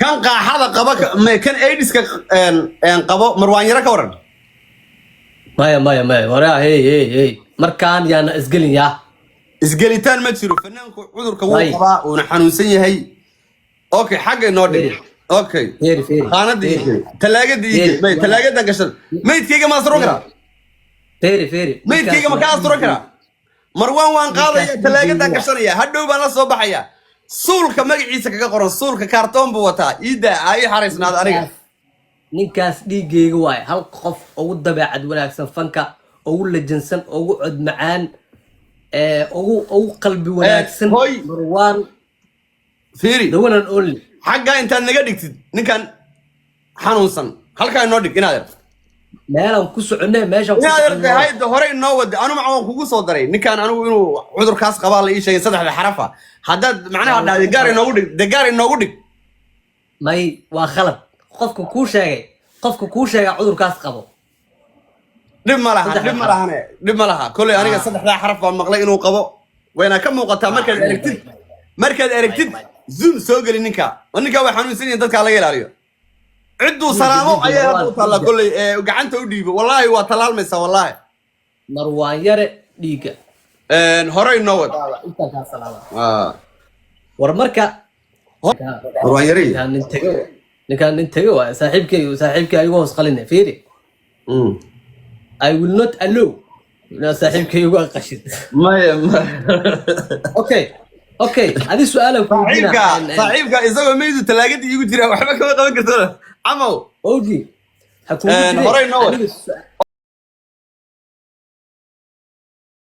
Kan qaaxada qaba, kan AIDS-ka qabo, Marwaan Yaro, ka waran? Maya, maya, maya, waraa, hey, hey, hey, markaan yaana isgelin yaa. Isgelitaan ma jiro. Fanaanku cudurka wuu May. qabaa, uuna xanuunsan yahay. Okay, xagga inoo dhig. Okay. Feeri, feeri. Qaanada ii Feeri. gey, talaagada ii gey. Feeri. May, talaagada gashan. Maydkayga ma asturan karaa? Feeri, feeri. Maydkayga ma ka asturan karaa? Marwaan waan qaadaya, Ninkaas talaagadan dhiiggayga. gashanaya, hadhow baan la soo baxaya. Suulka magaciisa kaga qoran, suulka kaartoon buu wataa. Iida aa ii xaraysnaada aniga. Ninkaas dhiiggayga waaye. Hal qof ugu dabeecad wanaagsan fanka, ugu lajansan, ugu cod macaan, ugu qalbi wanaagsan. Hoy. Marwaan. Fiiri. The one and only. Xaggaa intaad naga dhigtid ninkan xanuunsan, halkaa inoo dhig, inaad er Meelaan ku soconay, meeshaan ku inaad soconay. ertay hayda hore inoo wada. Anu maca waan kugu soo daray ninkan. Anigu inuu cudurkaas qabaa la ii sheegay, saddexda xarafa. Haddaad macnaha dhahday gaar inoogu dhig, de gaar inoogu dhig. May, waa khalad. Qofka kuu sheegay cudurkaas qabo. Dhib ma laha. Saddexda Dhib ma xaraf. lahane, dhib ma laha. Kolley aniga saddexdaa xaraf baan maqlay inuu qabo, wayna ka muuqataa markaad aragtid. Markaad aragtid, zoom soo geli ninka oo ninka waa xanuunsan yihin, dadkaa laga ilaaliyo. Cidduu salaamo Dhiigga, ayaa hadda u taallaa. Dhiigga. Kolley gacanta u dhiibo, wallaahi waa tallaalmaysaa, wallaahi. Marwaan Yare dhiigga. Hore inoo wad. Intaan kaa salaama. War marka Marwaan Yare. Ninkaan nin tego, ninkaan nin tego waay. Saaxiibkay igu hoos qaline. Fiiri. I will not allow inaa saaxiibkay igu aqashid. Maya, maya. Okay, adi su-aalan ku Saaxiibka, saaxiibka isagoo meydu talaagadii iigu jira, waxba kama qaban karto, camow. Oji ha kuugu jiree. Horey noo wad. Aniga